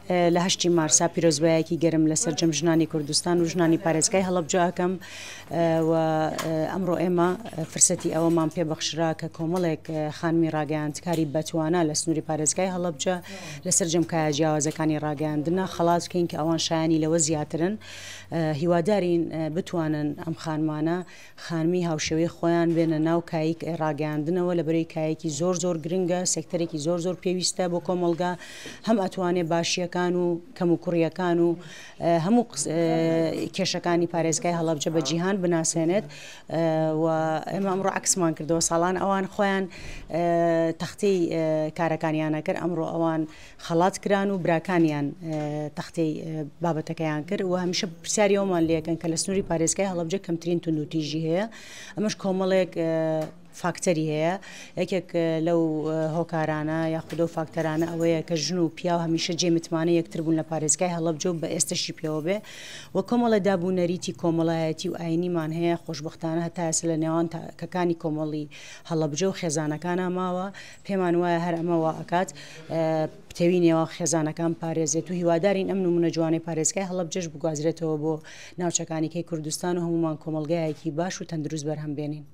لە هەشتی مارسا پیرۆزبایەکی گەرم لە سەرجەم ژنانی کوردستان و ژنانی پارێزگای هەڵەبجە ئەکەم و ئەمڕۆ ئێمە فرسەتی ئەوەمان پێ بەخشرا کە کۆمەڵێک خانمی ڕاگەیاندکاری بەتوانا لە سنووری پارێزگای هەڵەبجە لە سەرجەم کایە جیاوازەکانی ڕاگەیاندنە خەڵات بکەین کە ئەوان شایانی لەوە زیاترن هیوادارین بتوانن ئەم خانمانە خانمی هاوشێوەی خۆیان بێنە ناو کایەی ڕاگەیاندنەوە لەبەرەی کایەکی زۆر زۆر گرنگە سێکتەرێکی زۆر زۆر پێویستە بۆ کۆمەڵگا هەم ئەتوانێ باشیەکان و کەم و کوڕیەکان و هەموو کێشەکانی پارێزگای هەڵەبجە بە جیهان بناسێنێت و ئێمە ئەمڕۆ عکسمان کردەوە ساڵان ئەوان خۆیان تەختەی کارەکانیانە کرد ئەمڕۆ ئەوان خەڵات کران و براکانیان تەختەی بابەتەکەیان کرد و هەمیشە پرسیاری ئەومان لێکەن کە لە سنووری پارێزگای هەڵەبجە کەمترین توندوتیژی هەیە ئەمەش کۆمەڵێک فاکتەری هەیە یەکێک لەو هۆکارانە یاخود ئەو فاکتەرانە ئەوەیە کە ژن و پیاو هەمیشە جێ متمانە یەکتر بوون لە پارێزگای هەڵەبجە و بە ئێستەشی پێوە بێ و کۆمەڵە داب و نەریتی کۆمەڵایەتی و ئاینیمان هەیە خۆشبەختانە هەتا ئێستا لە نێوان تاکەکانی کۆمەڵی هەڵەبجە و خێزانەکانا ماوە پێمان وایە هەر ئەمە وا ئەکات پتەوی نێوان خێزانەکان بپارێزێت و هیوادارین ئەم نمونە جوانەی پارێزگای هەڵەبجەش بگوازرێتەوە بۆ ناوچەکانی کەی کوردستان و هەموومان کۆمەڵگایەکی باش و تەندروست بەرهەم بێنین.